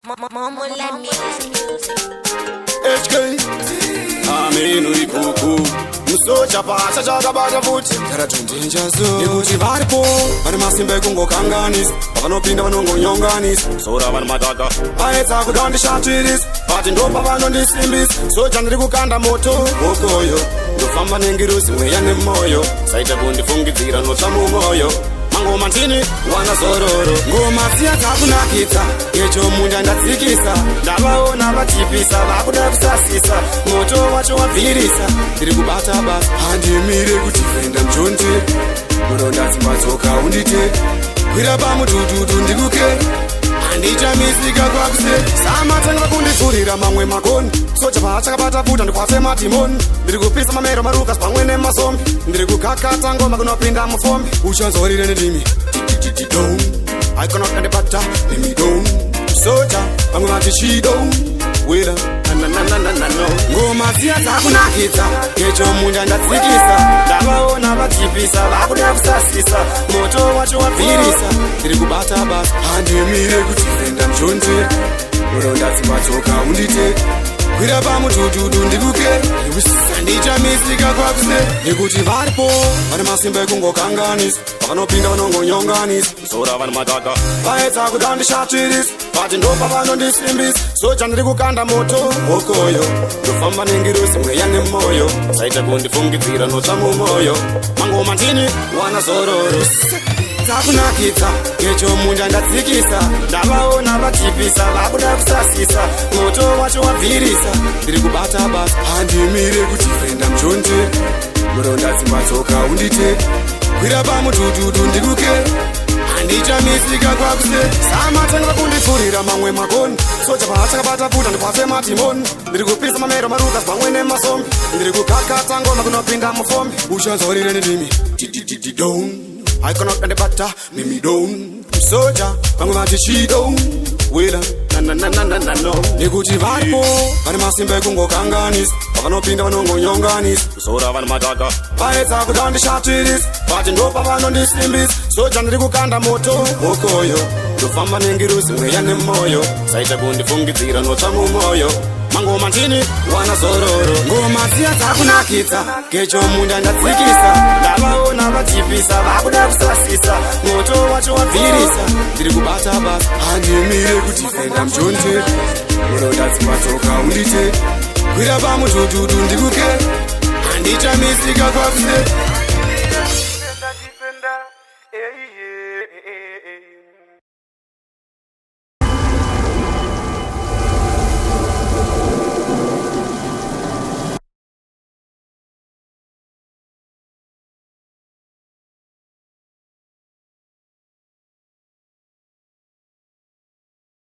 Mola Music. HK Aminu ikuku musocha pasha chakabata futi Karatundenjazo nekuti varipo vane masimba ekungokanganisa pavanopinda vanongonyonganisa sora vanhu mataka vaedza kuda ndishatirisa but ndopa vanondisimbisa. Socha ndiri kukanda moto hokoyo, ndofamba nengirozi, mweya nemoyo, saita kundifungidzira notsva mumwoyo. Mangoma ndini wana zororo, ngoma dziya dzakunakidza, echo munda ndatsikisa. Ndavaona vachipisa, vakuda kusasisa, moto wacho wabvirisa. Ndiri kubata basa, handimire kuti fenda mchonde muronda dzimbatsoka undite kwira pamudhudhudhu ndikuke handichamisika kwakuse samatanga kundipfurira mamwe makoni. Socha paachakabata futa ndikwase madhimoni. Ndiri kupisa mamero marukas pamwe nemazombi. Ndiri kukakata ngoma kunopinda mufombi. Uchanzwarire nendimi didididon Aikona kandibata nemidon soja. Vamwe vati chido wela. Nananananano, ngoma dziya dzakunakidza, echo munda ndatsikisa. Ndavaona vachipisa, vakuda kusasisa, moto wacho wabvirisa. Ndiri kubata basa, handimire kuti fenda mchonde muronda dzimbatsoka undite kwira pamudhudhudhu ndikuke handichamisika kwakuse nekuti varipo vane masimba ekungokanganisa, pavanopinda vanongonyonganisa. Sora vanhu mataka. Vaedza kuda ndishatirisa, but ndopa vanondisimbisa. Socha ndiri kukanda moto hokoyo, ndofamba nengirozi, mweya nemoyo, saita kundifungidzira notsva mumwoyo. Mangoma ndini wana zororo dzakunakidza, echo munda ndatsikisa. Ndavaona vachipisa, vakuda kusasisa, moto wacho wabvirisa. Ndiri kubata basa, handimire kuti fenda mchonde muronda dzimbatsoka undite kwira pamudhudhudhu ndikuke handichamisika kwakuse samatanga kundipfurira mamwe makoni. Socha paachakabata futa ndikwase madhimoni. Ndiri kupisa mamero marukas pamwe nemazombi. Ndiri kukakata ngoma kunopinda mufombi. Uchanzwarire nendimi didididon Aikona kandibata nemidon soja. Vamwe vati chido wela. Nananananano, nekuti varipo vane masimba ekungokanganisa, pavanopinda vanongonyonganisa. Sora vanhu mataka. Vaedza kuda ndishatirisa, but ndopa vanondisimbisa. Soja ndiri kukanda moto hokoyo, ndofamba nengirozi, mweya nemoyo, saita kundifungidzira notsva mumwoyo. Mangoma ndini wana zororo, ngoma dziya dzakunakidza, gecho munda ndatsikisa. Ndavaona vachipisa, vakuda kusasisa, moto wacho wabvirisa. Ndiri kubata basa, handimire kuti fenda mchonde muronda dzimbatsoka undite kwira pamudhudhudhu ndikuke handichamisika kwakuse Defender, defender, eh, eh, eh.